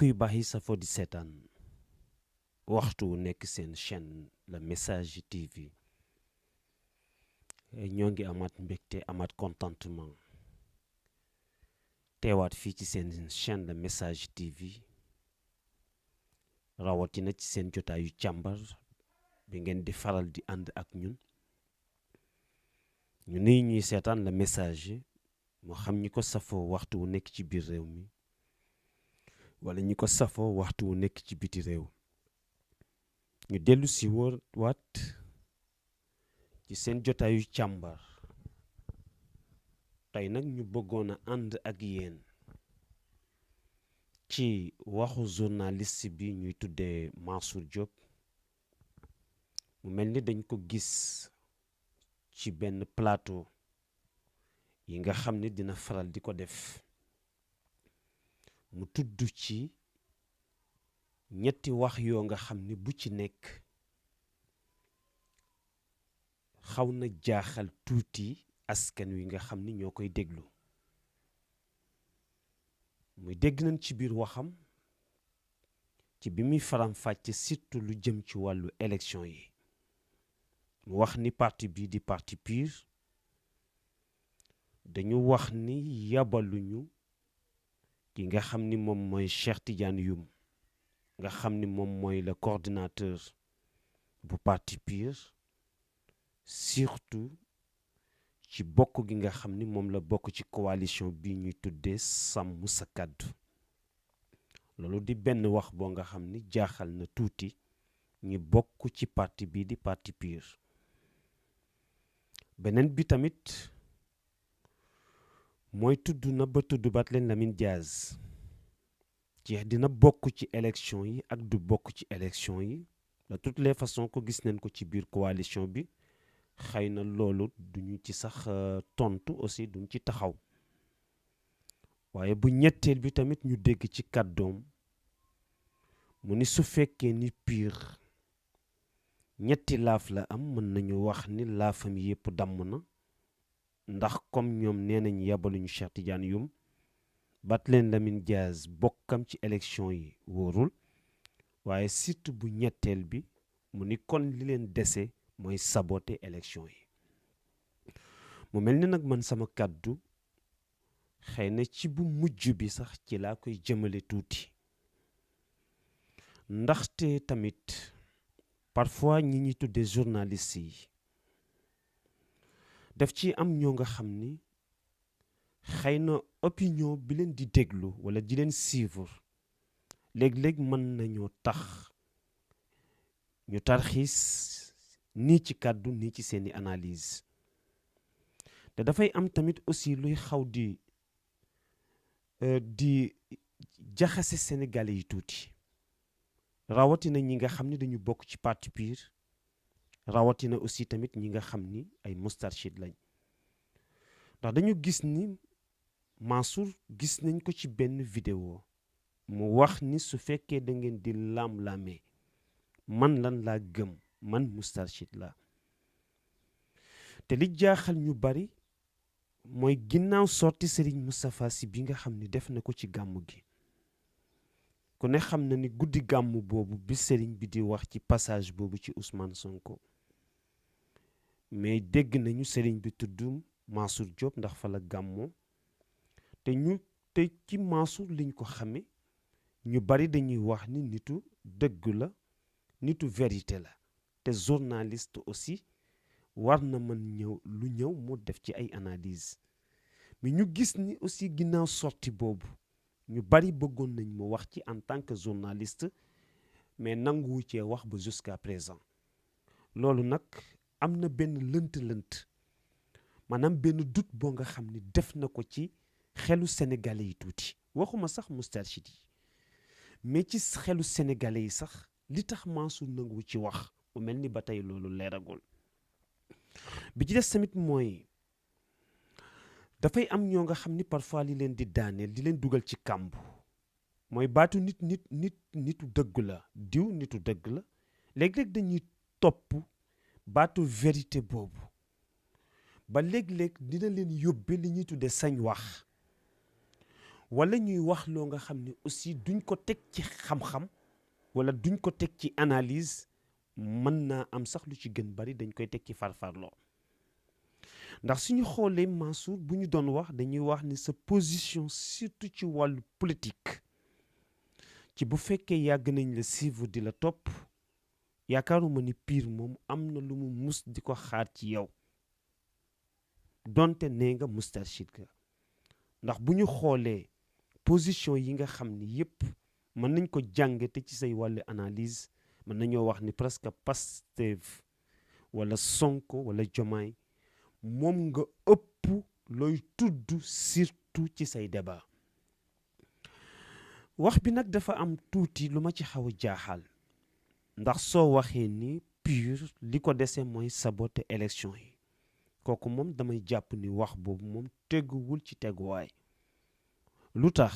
mbokk yu baax yi safoo di seetaan waxtu wu nekk seen chaîne Le Message TV ñoo ngi amaat mbégte amaat contentement teewaat fii ci seen chaîne Le Message TV rawatina ci seen jotaayu càmbar bi ngeen di faral di ànd ak ñun ñu nuy ñuy seetaan Le Message moo xam ñi ko safoo waxtu wu nekk ci biir réew mi wala ñi ko safoo waxtu wu nekk ci biti réew ñu dellu si waat ci seen jotaayu càmbar tey nag ñu bëggoon a ànd ak yéen ci waxu journaliste bi ñuy tuddee Mansour Diop mu mel ni dañ ko gis ci benn plateau yi nga xam ne dina faral di ko def mu tudd ci ñetti wax yoo nga xam ne bu ci nekk xaw na jaaxal tuuti askan wi nga xam ni ñoo koy déglu muy dégg nañ ci biir waxam ci bi muy faram-fàcce surtout lu jëm ci wàllu élection yi mu wax ni parti bii di parti PUR dañu wax ni yabaluñu ki nga xam ni moom mooy Cheikh Tidiane Youm nga xam ni moom mooy le coordinateur bu parti PUR surtout ci bokk gi nga xam ni moom la bokk ci coalition bi ñuy tuddee sàmm sa kàddu loolu di benn wax boo nga xam ni jaaxal na tuuti ñi bokk ci parti bii di parti PUR beneen bi tamit mooy tudd na ba tudd Barthélémy Lamine Dias ci dina bokk ci élection yi ak du bokk ci élection yi de toutes les façons ko gis nañ ko ci biir coalition bi xëy na loolu duñu ci sax tontu aussi duñ ci taxaw waaye bu ñetteel bi tamit ñu dégg ci kàddoom mu ni su fekkee ni PUR ñetti laaf la am mën nañu wax ni laafam yépp damm na ndax comme ñoom nee nañ yabaluñu Cheikh Tidiane Youm Barthélémy Lamine Dias bokkam ci élection yi wóorul waaye surtout bu ñetteel bi mu ni kon li leen dese mooy saboter élection yi mu mel ni nag man sama kàddu xëy na ci bu mujj bi sax ci laa koy jëmale tuuti ndaxte tamit parfois ñi ñuy tuddee journaliste yi daf ci am ñoo nga xam ni xëy na opinion bi leen di déglu wala di leen suivre léeg-léeg mën nañoo tax ñu tarxiis nii ci kàddu nii ci seeni analyse te dafay am tamit aussi luy xaw di jaxase sénégalais yi tuuti rawatina ñi nga xam ni dañu bokk ci parti PUR rawatina aussi tamit ñi nga xam ni ay mustarchid lañ ndax dañu gis ni Mansour gis nañ ko ci benn vidéo mu wax ni su fekkee da ngeen di laam-laamee man lan laa gëm man mustarchid la te li jaaxal ñu bari mooy ginnaaw sorti Serigne Moustapha Sy bi nga xam ni def na ko ci gàmmu gi ku ne xam na ni guddi gàmmu boobu bi Serigne bi di wax ci passage boobu ci Ousmane Sonko mais dégg nañu Serigne bi tudd Mansour Diop ndax fa la gàmmoo te ci Mansour liñ ko xame ñu bari dañuy wax ni nitu dëgg la nitu vérité la te journaliste aussi war na mën lu ñëw mu def ci ay analyse mais ñu gis ni aussi ginnaaw sorti boobu ñu bari bëggoon nañ mu wax ci en tant que journaliste mais nanguwu cee wax ba jusqu'à présent loolu nag am na benn lënt-lënt maanaam benn doute boo nga xam ni def na ko ci xelu sénégalais yi tuuti waxuma sax mustarchid yi mais ci xelu sénégalais yi sax li tax Mansour nangu ci wax mu mel ni ba tey loolu leeragul bi ci des tamit mooy dafay am ñoo nga xam ni parfois li leen di daaneel di leen dugal ci kàmb mooy baatu nitu dëgg la diw nitu dëgg la léeg-léeg dañuy topp baatu vérité boobu ba léeg-léeg dina leen yóbbe li ñuy tuddee sañ wax wala ñuy wax loo nga xam ne aussi duñ ko teg ci xam-xam wala duñ ko teg ci analyse, mën naa am sax lu ci gën bari dañ koy teg ci farfarloo. ndax suñu xoolee Mansour bu ñu doon wax dañuy wax ni sa position surtout ci wàllu politique ci bu fekkee yàgg nañ la suivre di la topp, yaakaaruma ni Pire moom am na lu mu mus di ko xaar ci yow donte nee nga Moustarchid ga. ndax bu ñu xoolee position yi nga xam ni yépp mën nañ ko jàngate ci say wàllu analyse, mën nañoo wax ni presque Pastef wala Sonko wala Diomaye moom nga ëpp looy tudd surtout ci say débat. wax bi nag dafa am tuuti lu ma ci xaw a jaaxal, ndax soo waxee ni Pire li ko dese mooy saboter élection yi, kooku moom damay jàpp ni wax boobu moom teguwul ci teguwaay. lu tax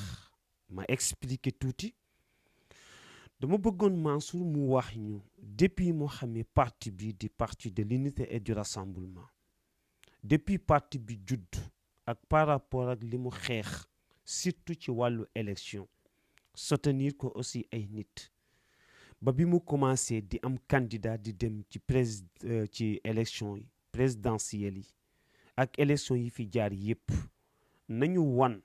ma expliquer tuuti, dama bëggoon Mansour mu wax ñu depuis moo xamee parti bi di parti de l'unité et du rassemblement, depuis parti bi judd ak par rapport ak li mu xeex surtout ci wàllu élection, soutenir ko aussi ay nit ba bi mu commencé di am candidat di dem ci ci élection yi présidentielles yi ak élection yi fi jaar yépp, nañu wan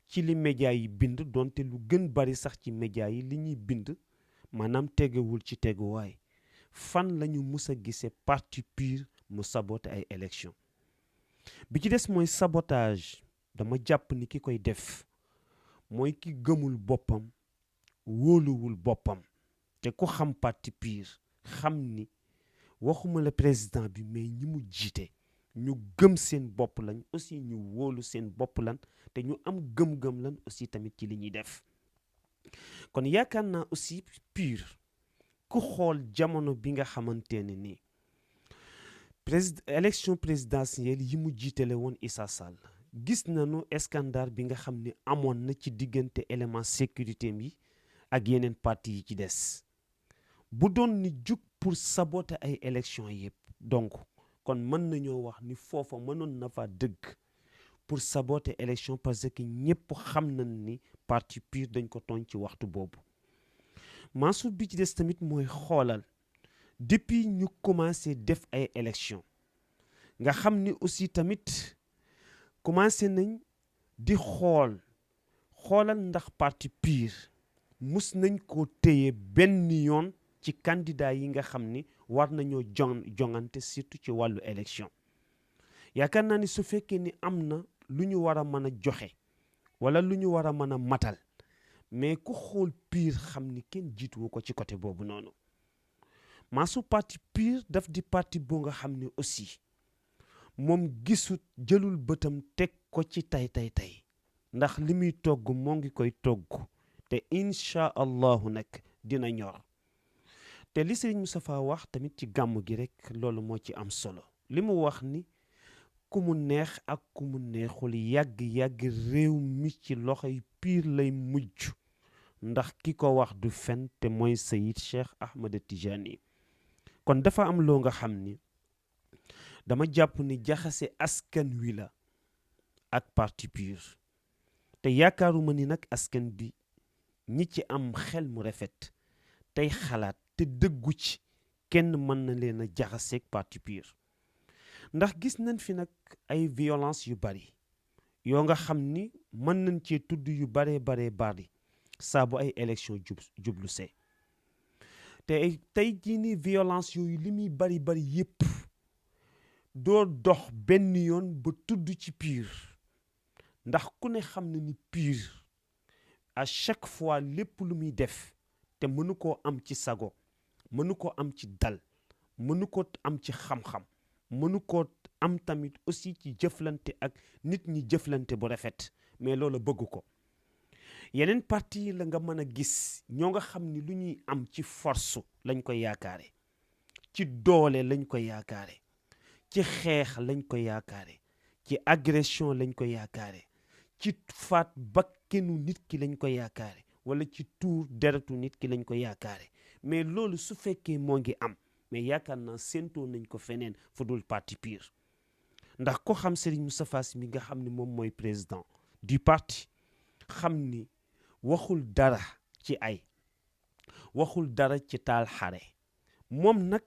ci li média yi bind, donte lu gën bari sax ci média yi li ñuy bind maanaam tegewul ci teguwaay. fan lañu mus a gisee parti Pire mu saboter ay élection. bi ci des mooy sabotage, dama jàpp ni ki koy def mooy ki gëmul boppam, wóoluwul boppam. te ku xam parti Pire xam ni waxuma la président bi mais ñi mu jiite ñu gëm seen bopp lañ, aussi ñu wóolu seen bopp lan, te ñu am gëm-gëm lan aussi tamit ci li ñuy def. kon yaakaar naa aussi Pire ku xool jamono bi nga xamante ne ni élection présidentielle yi mu jiitale woon Issa Sall, gis nañu scandale bi nga xam ne amoon na ci diggante élément sécurité yi ak yeneen parti yi ci des. bu doon ni jug pour saboter ay élection yëpp, donc kon mën nañoo wax ni foofa mënoon na fa dëgg pour saboter élection, parce que ñëpp xam nañ ni parti Pire dañ ko tooñ ci waxtu boobu. Mansour bi ci des tamit mooy xoolal depuis ñu commencé def ay élection nga xam ni aussi tamit commencé nañ di xoolal ndax parti Pire mus nañ ko téye benn yoon ci candidat yi nga xam ni war nañoo jongante surtout ci wàllu élection. yaakaar naa ni su fekkee ni am na lu ñu war a mën a joxe wala lu ñu war a mën a matal, mais ku xool Pire xam ni kenn jiituwu ko ci côté boobu noonu. maasu parti Pire daf di parti boo nga xam ni aussi moom gisut, jëlul bëtam teg ko ci tey ndax li muy togg moo ngi koy togg te incha allahu nag dina ñor. te li Serigne Moustapha wax tamit ci gàmm gi rek loolu moo ci am solo, li mu wax ni ku mu neex ak ku mu neexul yàgg-yàgg réew mi ci loxoy Pire lay mujj, ndax ki ko wax du fen te mooy Sayid Cheikh Ahmed Tijani. kon dafa am loo nga xam ni dama jàpp ni jaxase askan wi la ak parti Pire, te yaakaaruma ni nag askan bi ñi ci am xel mu rafet tey xalaat te dëggu ci kenn mën na leen a jaxaseeg parti Pire. ndax gis nañ fi nag ay violence yu bari yoo nga xam ni mën nañ cee tudd yu baree bari saa bu ay élection jublu see. te tey jii ni violence yooyu li muy bari yépp doo dox benn yoon ba tudd ci Pire, ndax ku ne xam na ni Pire à chaque fois lépp lu muy def te mënu koo am ci sago, mënu ko am ci dal, mënu ko am ci xam-xam, mënu ko am tamit aussi ci jëflante ak nit ñi jëflante bu rafet, mais loolu bëgg ko. yeneen parti la nga mën a gis ñoo nga xam ni lu ñuy am ci force lañ ko yaakaare, ci doole lañ ko yaakaare, ci xeex lañ ko yaakaare, ci agression lañ ko yaakaare, ci faat bakkenu nit ki lañ ko yaakaare, wala ci tuur deretu nit ki lañ ko yaakaare. mais loolu su fekkee moo ngi am, mais yaakaar naa séentoo nañ ko feneen fu dul parti Pire. ndax ko xam Serigne Moustapha Sy mi nga xam ne moom mooy président du parti, xam ni waxul dara ci ay waxul dara ci taal xare moom nag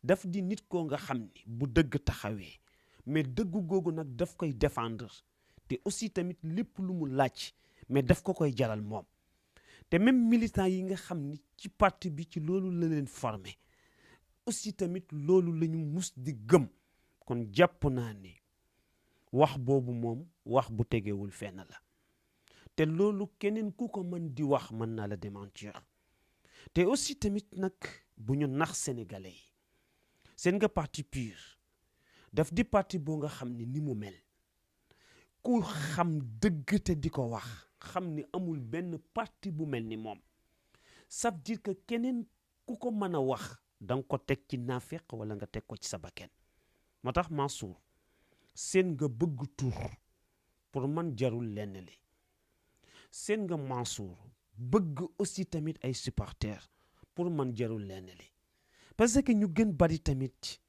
daf di nit koo nga xam ni bu dëgg taxawee mais dëggu googu nag daf koy défendre te aussi tamit lépp lu mu laaj mais daf ko koy jaral moom te même militant yi nga xam ni ci parti bi ci loolu la leen formé aussi tamit loolu la ñu mus di gëm kon jàpp naa ne wax boobu moom wax bu tegewul fenn la te loolu keneen ku ko mën di wax mën naa la démentir te aussi tamit nag bu ñu nax sénégalais yi seen nga parti PUR daf di parti boo nga xam ni mu mel ku xam dëgg te di ko wax xam ni amul benn parti bu mel ni moom ça veut dire que keneen ku ko mën a wax danga ko teg ci naafeq wala nga teg ko ci sa bakken moo tax Mansour seen nga bëgg tur pour man jarul lenn li seen nga Mansour bëgg aussi tamit ay supporters pour man jarul lenn li parce que ñu gën bari tamit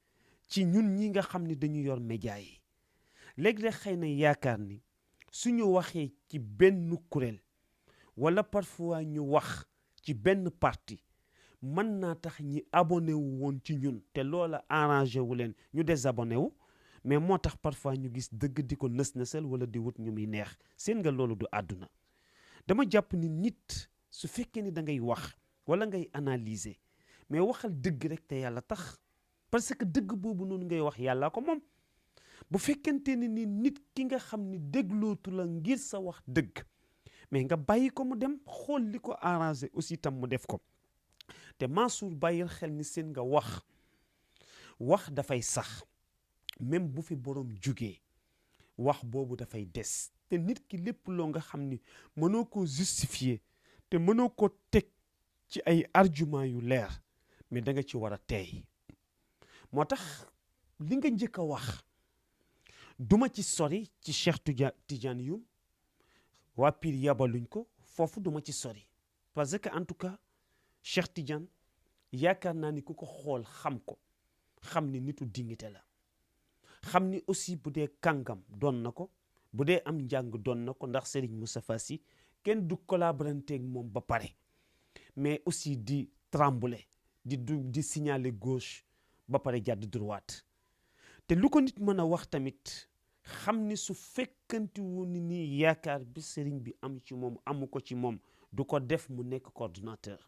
ci ñun ñi nga xam ni dañu yor média yi léeg-léeg xëy na yaakaar ni suñu waxee ci benn kuréel wala parfois ñu wax ci benn parti mën naa tax ñi abonné wu woon ci ñun te loola arrangé wu leen ñu désabonné wu mais moo tax parfois ñu gis dëgg di ko nës-nësal wala di wut ñu muy neex seen nga loolu du àdduna dama jàpp ni nit su fekkee ni da ngay wax wala ngay analyser mais waxal dëgg rek te yàlla tax parce que dëgg boobu noonu ngay wax yàlla ko moom bu fekkente ni nit ki nga xam ni déglootu la ngir sa wax dëgg mais nga bàyyi ko mu dem xool li ko arrangé aussi tam mu def ko te Mansour bàyyil xel ni seen nga wax dafay sax même bu fi borom jugee wax boobu dafay des te nit ki lépp loo nga xam ni mënoo ko justifier te mënoo ko teg ci ay argument yu leer mais da nga ci war a teey moo tax li nga njëkk a wax duma ci sori ci Cheikh Tidiane Youm waa PUR yabaluñ ko foofu duma ci sori parce que en tout cas Cheikh Tidiane yaakaar naa ni ku ko xool xam ko xam ni nitu dignité la xam ni aussi bu dee kàngam doon na ko bu dee am njàng doon na ko ndax Serigne Moustapha Sy kenn du collaboranteeg moom ba pare mais aussi di trembler di signaler gauche ba pare jàdd droite te lu ko nit mën a wax tamit xam ni su fekkanti woon ni nii yaakaar bi Serigne bi am ci moom amu ko ci moom du ko def mu nekk coordonnateur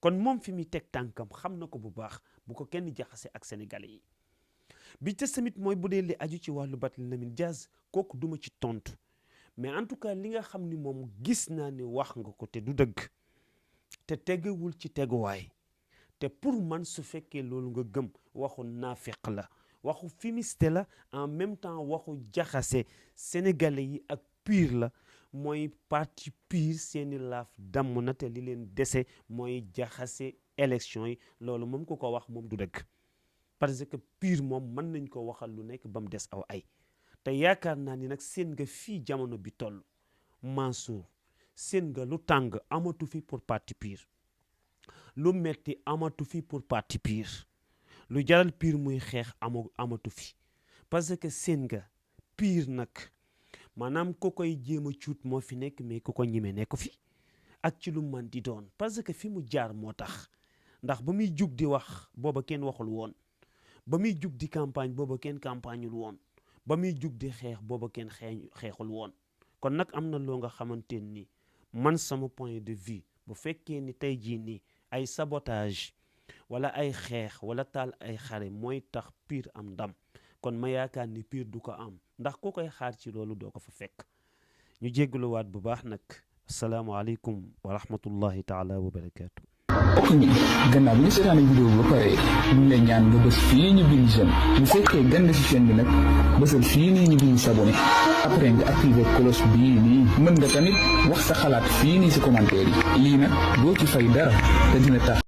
kon moom fi muy teg tànkam xam na ko bu baax bu ko kenn jaxase ak sénégalais yi bi te tamit mooy bu dee li aju ci wàllu Barthélémy Lamine Dias kooku duma ci tontu mais en tout cas li nga xam ni moom gis naa ni wax nga ko te du dëgg te tegewul ci teguwaay te pour man su fekkee loolu nga gëm waxu naafeq la waxu fumiste la en même temps waxu jaxase sénégalais yi ak PUR la mooy parti PUR seeni laaf damm na te li leen dese mooy jaxase élection yi loolu moom ku ko wax moom du dëgg parce que PUR moom mën nañ ko waxal lu nekk ba mu des aw ay te yaakaar naa ni nag seen nga fii jamono bi toll Mansour seen nga lu tàng amatu fi pour parti PUR lu metti amatu fi pour parti PUR lu jaral PUR muy xeex amatu fi parce que seen nga PUR nag maanaam ko koy jéem a cuut moo fi nekk mais ku ko ñime nekk fi ak ci lu man di doon parce que fi mu jaar moo tax ndax ba muy jug di wax booba kenn waxul woon ba muy jug di campagne booba kenn campagneul woon ba muy jug di xeex booba kenn xeexul woon kon nag am na loo nga xamante ni man sama point de vue bu fekkee ni tey jii nii ay sabotage wala ay xeex wala taal ay xare mooy tax PUR am ndam kon ma yaakaar ni PUR du ko am ndax ku koy xaar ci loolu doo ko fa fekk ñu jéggaluwaat bu baax nag asalaamaaleykum wa rahmatullahi taala wa barakaatu. ok gannaaw bi ñu seetaane vidéo ba pare ñu ngi lay ñaan nga bës fii ñu bind j'aime bu fekkee gën si chaîne bi nag bësal fii nii ñu bind s'abonné après nga activer cloche bii nii mën nga tamit wax sa xalaat fii nii si commentaire yi lii nag doo ci fay dara te dina tax